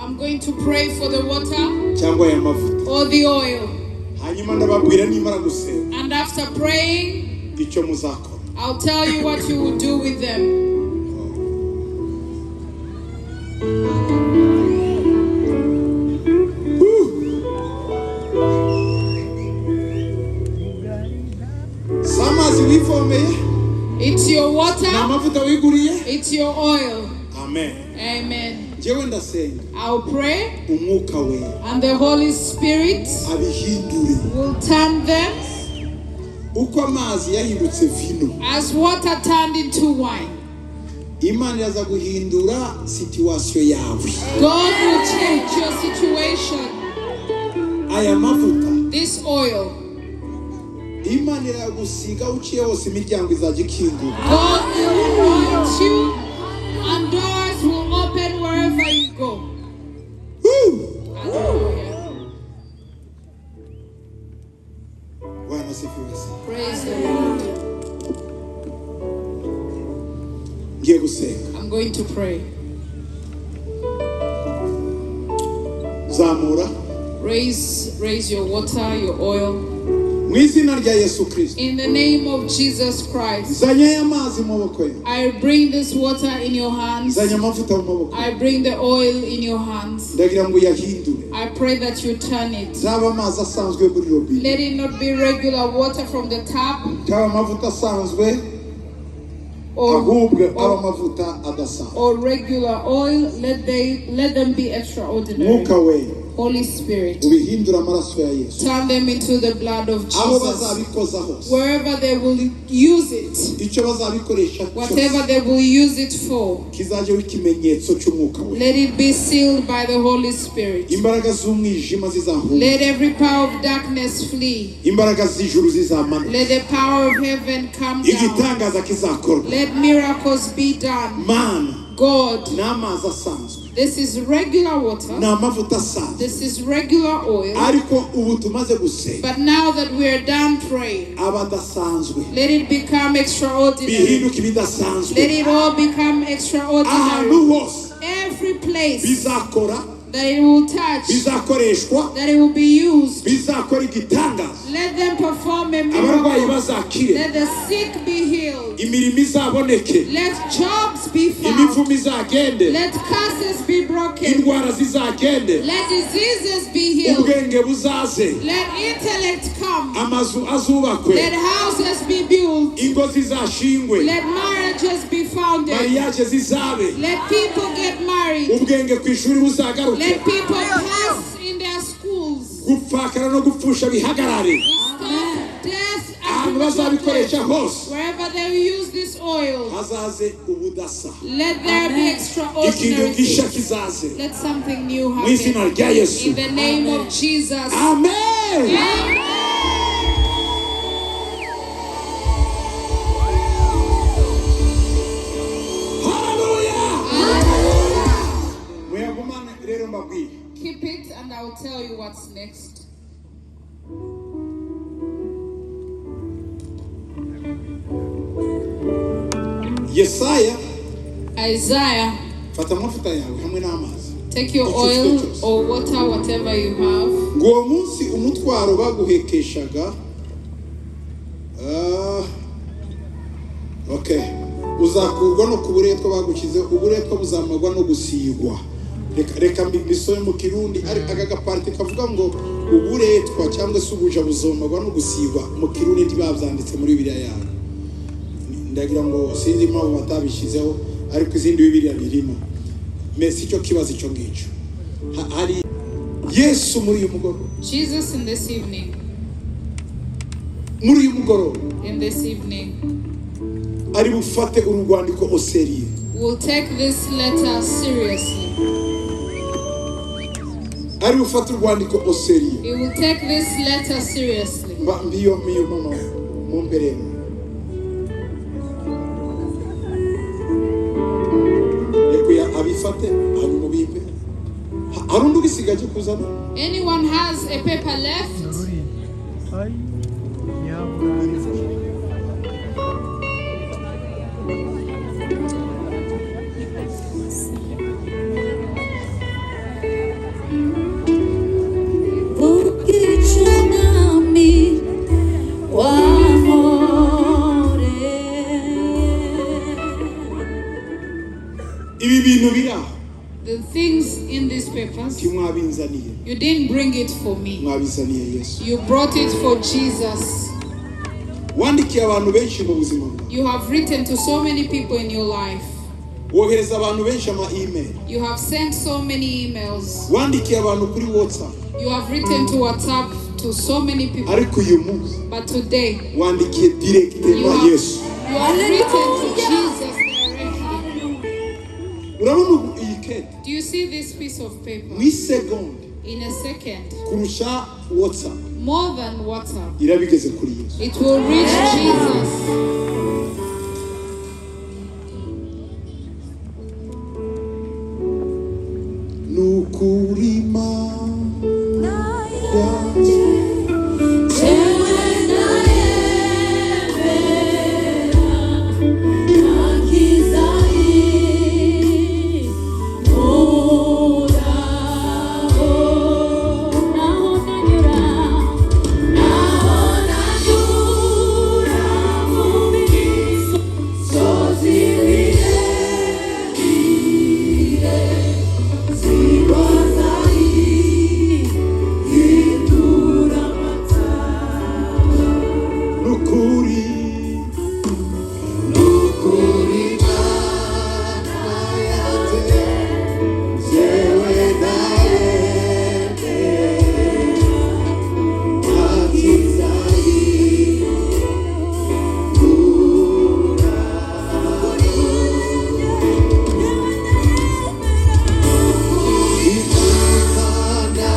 I'm going to pray for the water cyangwa aya mavuta. or the oil. Hanyuma ndababwira nimara gusenga And after praying, icyo muzakora. I'll tell you what you will do with them. Si amazi wivomeye, It's your ni water, amavuta wiguriye. it's your oil. Amen. Amen. Njyewe ndasenga I'll pray, Umwuka Wera and the Holy Spirit abihindure will turn them uko amazi yahindutse vino. as water turned into wine. Imana iraza guhindura situation yawe. God will change your situation. Aya mavuta, This oil, Imana iragusiga uciye hose imiryango izajya ikingura. God will anoint you, and doors will open wherever you go. Woo! Hallelujah. Bwana asifiwe sana. Praise the Lord. Ngiye gusenga. I'm going to pray. Zamura. Raise your water, your oil. Mu izina rya Yesu Kirisito, In the name of Jesus Christ, nzanye aya mazi mu maboko yawe, I bring this water in your hands. nzanye amavuta mu maboko yawe. I bring the oil in your hands. Ndagira ngo uyahindure. I pray that you turn it. Zaba amazi asanzwe muri robine, Let it not be regular water from the tap taba amavuta asanzwe, or, ahubwo aba or, amavuta adasanzwe. or regular oil. Let them be extraordinary. Mwuka Wera, Holy Spirit, ubihindure amaraso ya Yesu. turn them into the blood of Aho Jesus. bazabikoza hose, Wherever they will use it, icyo bazabikoresha whatever cyose, they will use it for, kizajyeho ikimenyetso cy'Umwuka Wera. let it be sealed by the Holy Spirit. Imbaraga z'umwijima zizahunga, Let every power of darkness flee. imbaraga z'ijuru zizamanuka, Let the power of heaven come down. igitangaza kizakorwa. Let miracles be done. Mana, God, ni amazi asanzwe, this is regular water. ni amavuta asanzwe, This is regular oil. ariko ubu tumaze gusenga, But now that we are done praying, aba adasanzwe, let it become extraordinary. bihinduke ibidasanzwe. Let it all become extraordinary. Ahantu hose Every place bizakora, that it will touch, bizakoreshwa, that it will be used, bizakora igitangaza. let them perform a Abarwayi miracle. bazakire, Let the sick be healed. imirimo izaboneke, Let jobs be found. imivumo izagende, Let curses be broken. indwara zizagende, Let diseases be healed. ubwenge buzaze, Let intellect come. amazu azubakwe, Let houses be built. ingo zizashingwe, Let marriages be founded. mariage zizabe, Let people get married. ubwenge ku ishuri buzagaruke, Let people pass in their schools. Gupfakara no gupfusha bihagarare. Stop death and Ahantu premature bazabikoresha death. hose, Wherever they will use this oil, hazaze ubudasa, let there be ikintu extraordinary gisha things. kizaze, Let something new mu izina happen. rya Yesu. In the name of Jesus. Amen. Amen. Haleluya. Muyagumane rero mbabwire. Keep it and I will tell you what's next. Yesaya, Isaiah, fata amavuta yawe hamwe n'amazi. take your oil or water, whatever you have. Ngo uwo munsi umutwaro baguhekeshaga, ah, okay, uzakurwa no ku buretwa bagushyize, uburetwa buzamarwa no gusigwa. Reka mbisome mu Kirundi, ariko aka gaparti kavuga ngo uburetwa cyangwa se ubuja buzomarwa no gusigwa, mu Kirundi ntibabyanditse muri Bibiliya yabo. Ndagira ngo sinzi impamvu batabishyizeho, ariko izindi Bibiliya birimo. Mesi icyo kibazo icyo ngicyo. Hari Yesu muri uyu mugoroba, Jesus in this evening, muri uyu mugoroba in this evening, ari bufate uru rwandiko au sérieux. will take this letter seriously. Ari bufate urwandiko au sérieux. He will take this letter seriously. Mba mbiyo miyo mama mumperere. Reka abifate hanyuma ubimpe. Hari undi ubisigaje kuzana? Anyone has a paper left? papers. Ntimwabinzaniye. You didn't bring it for me. Mwabizaniye Yesu. You brought it for Jesus. Wandikiye abantu benshi mu buzima bwawe. You have written to so many people in your life. Wohereza abantu benshi ama email. You have sent so many emails. Wandikiye abantu kuri WhatsApp. You have written to WhatsApp to so many people. Ariko uyu munsi But today, wandikiye you directement have, Yesu. you have written to Jesus directly. Urabona ubu iyi kete Do you see this piece of paper? mu isegonda In a second, kurusha WhatsApp more than WhatsApp, irabigeze kuri Yesu. it will reach Jesus. Nukuri Mana nukuri nukuri Mana yanjye jewe ndayemera akiza Imana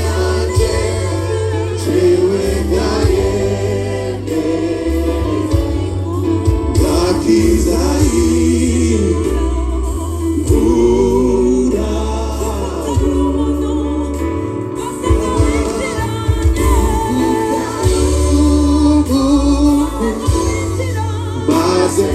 yanjye jewe ndayemera akiza maze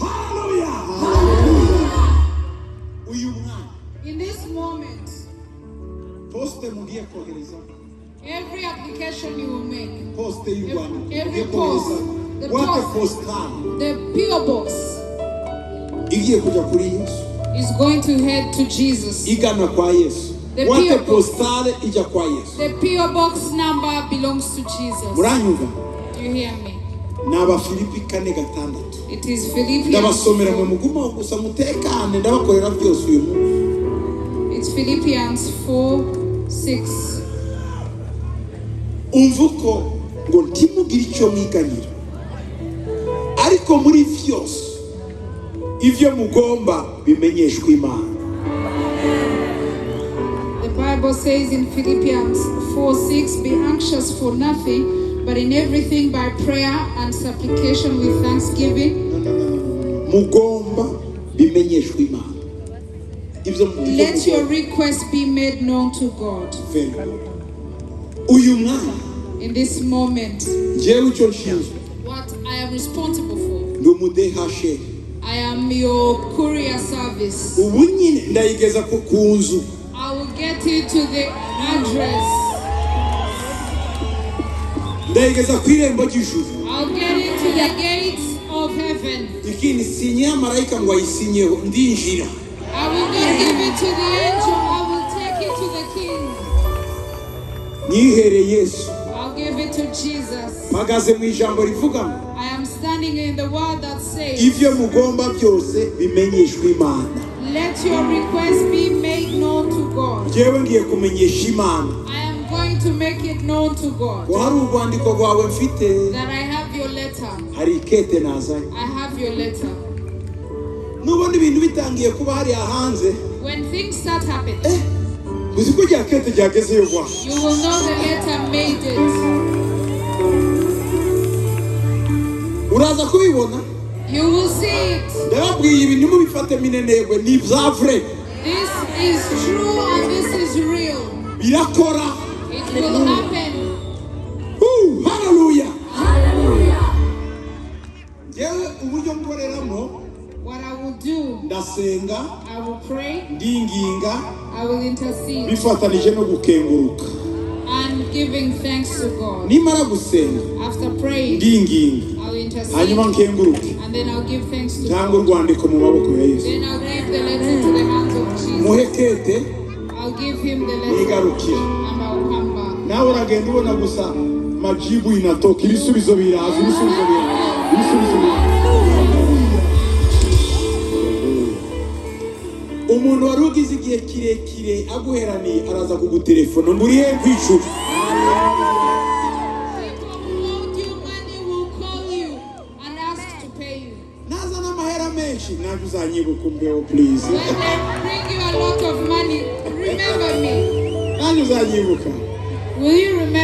Hallelujah! Uyu mwana In this moment, poste mugiye kohereza every application you will make, poste y'u Rwanda Every mugiye kohereza post, the boîte post. postale the P.O. box igiye kujya kuri Yesu is going to head to Jesus. igana kwa Yesu. The Boîte P.O. box. postale ijya kwa Yesu. The P.O. box number belongs to Jesus. Muranyumva? Do you hear me? Ni Abafilipi 4:6. It is Philippians. Ndabasomera mwe mugumaho gusa mutekane ndabakorera byose uyu munsi. It's Philippians 4:6. Umva uko ngo ntimugire icyo mwiganira ariko muri vyose ivyo mugomba bimenyeshwa Imana. The Bible says in Philippians 4:6, be anxious for nothing, but in everything by prayer and supplication with thanksgiving, No, no, no, no, no, no. Mugomba bimenyeshwa Imana ibyo ibyo let your mugomba. request be made known to God. Very good. Uyu mwanya In this moment, njyewe icyo nshinzwe what I am responsible for, ndi umudehashe. I am your courier service. Ubu nyine ndayigeza ku nzu. I will get it to the address. Ndayigeza ku irembo ry'ijuru. I'll get it to the gates of heaven. Ikindi sinyeho marayika ngo ayisinyeho ndinjira. I will not give it to the angel. I will take it to the king. Nyihere Yesu. I'll give it to Jesus. Mpagaze mu ijambo rivuga ngo I am standing in the word that says, ibyo mugomba byose bimenyeshwa Imana. let your request be made known to God. Njyewe ngiye kumenyesha Imana I am going to make it known to God ko hari urwandiko rwawe mfite, that I have your letter. hari ikete nazanye. I have your letter. Nubona ibintu bitangiye kuba hariya hanze, When things start happening, uzi ko rya kete ryagezeyo rwa you will know the letter made it. uraza kubibona. You will see it. Ndababwiye ibi ntimubifate minenegwe ni ibya vrai. This is true and this is real. Birakora. It will happen. Woo, haleluya. Njyewe uburyo nkoreramo, What I will do, ndasenga, I will pray, ndinginga, I will intercede, bifatanije no gukenguruka. And giving thanks to God. Nimara gusenga, After praying, ndinginga, I'll intercede, hanyuma nkenguruke, and then I'll give thanks to ntanga God. Urwandiko mu maboko ya Yesu, Then I'll give the letter to the hands of Jesus. Muhe kete, I'll give him the letter nigarukire. And I'll come back. Nawe uragenda ubona gusa majibu inatoka, ibisubizo biraza, ibisubizo biraza, ibisubizo biraza. Umuntu wari ugize igihe kirekire aguheraniye araza kugutelefona ngo urihe kwicura. People who owed you money will call you and ask to pay you. Naza n'amahera menshi nanjye uzanyibuka umbeho, please. When they bring you a lot of money, remember me. Nanjye uzanyibuka. Will you remember?